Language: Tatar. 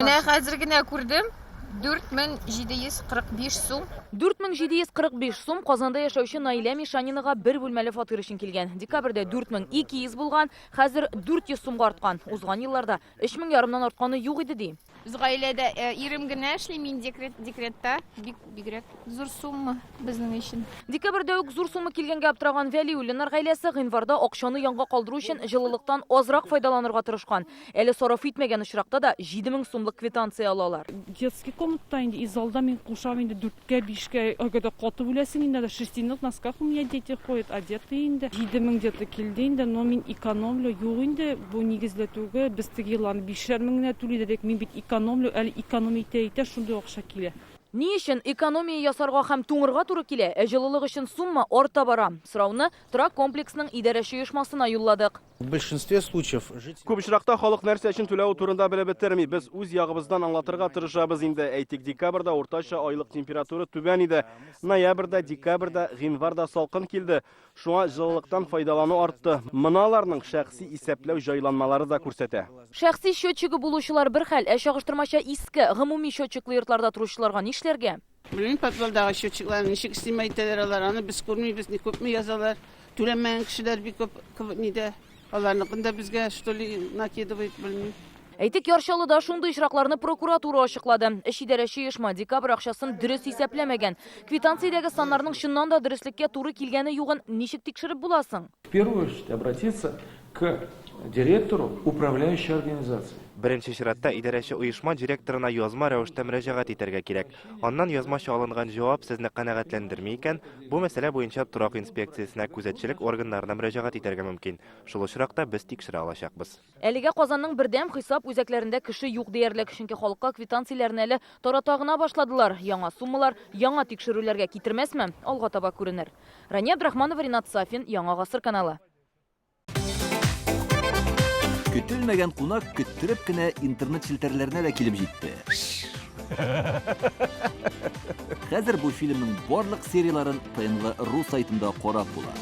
Менә хәзер генә күрдем, 4745 сум. 4745 сум Казанда яшәүче Наилә Мишанинага бер бүлмәле фатир өчен килгән. Декабрьдә 4200 булган, хәзер 400 сумга арткан. Узган елларда 3000 ярымнан артканы юк иде, ди. Без гаиләдә э, ирем генә эшли, мин декрет, декретта. Бик бигрәк зур сумма безнең өчен. Декабрьдә үк зур сумма килгәнгә аптыраган Вәлиуллиннар гаиләсе гыйнварда акчаны янга калдыру өчен җылылыктан азрак файдаланырга тырышкан. Әле сарыф итмәгән очракта да 7000 сумлык квитанция ала алар. Детский комнатада инде и залда мин кушам инде дүрткә, бишкә, әгәр дә каты бүләсең инде, на шерстяных носках у меня дети ходят, одетые инде. 7000 где-то килде инде, но мин экономлю, юк инде, бу нигезле түгел, без теге елларны бишәр мең генә түли идек, мин бит экономлю, әле экономия итә-итә шундый акча килә. Ни өчен экономия ясарга һәм туңырга туры килә, ә җылылык өчен сумма арта бара? Сорауны торак комплексының идарәче оешмасына юлладык. В большинстве случаев жители... Күп очракта халык нәрсә өчен түләве турында белеп бетерми. Без үз ягыбыздан аңлатырга тырышабыз инде. Әйтик, декабрьдә уртача айлык температура түбән иде. Ноябрьдә, декабрьдә, гыйнварда салкын килде. Шуңа җылылыктан файдалану артты. Моны аларның шәхси исәпләү җайланмалары да күрсәтә. Шәхси счетчигы булучылар бер хәл, ә чагыштырмача иске, гомуми счетчиклы йортларда торучыларга нишләргә? Белмим, подвалдагы счетчикларны ничек снимать итәләр алар, аны без күрмибез, ни күпме язалар. Түләмәгән кешеләр бик күп нидә. Аларныкын да безгә, что ли, накидывают, белмим. Әйтик, Яр Чаллыда шундый очракларны прокуратура ачыклады. Эш идарәче оешма декабрь акчасын дөрес исәпләмәгән. Квитанциядәге саннарның чыннан да дөреслеккә туры килгәне югын ничек тикшереп була соң? В первую очередь обратиться к директору управляющей организации. Беренче чиратта идарәче оешма директорына язма рәвештә мөрәҗәгать итәргә кирәк. Аннан язмача алынган җавап сезне канәгатьләндерми икән, бу мәсьәлә буенча торак инспекциясенә, күзәтчелек органнарына мөрәҗәгать итәргә мөмкин. Шул очракта без тикшерә алачакбыз. Әлегә Казанның бердәм хисап үзәкләрендә кеше юк диярлек, чөнки халыкка квитанцияләрне әле тарата гына башладылар. Яңа суммалар яңа тикшерүләргә китермәсме, алга таба күренер. Рания Абдрахманова, Ринат Сафин, Яңа гасыр каналы. Көтелмәгән кунак көттереп кенә интернет челтәрләренә дә килеп җитте. Хәзер бу фильмның барлык серияләрен ТНВ ру сайтында карап була.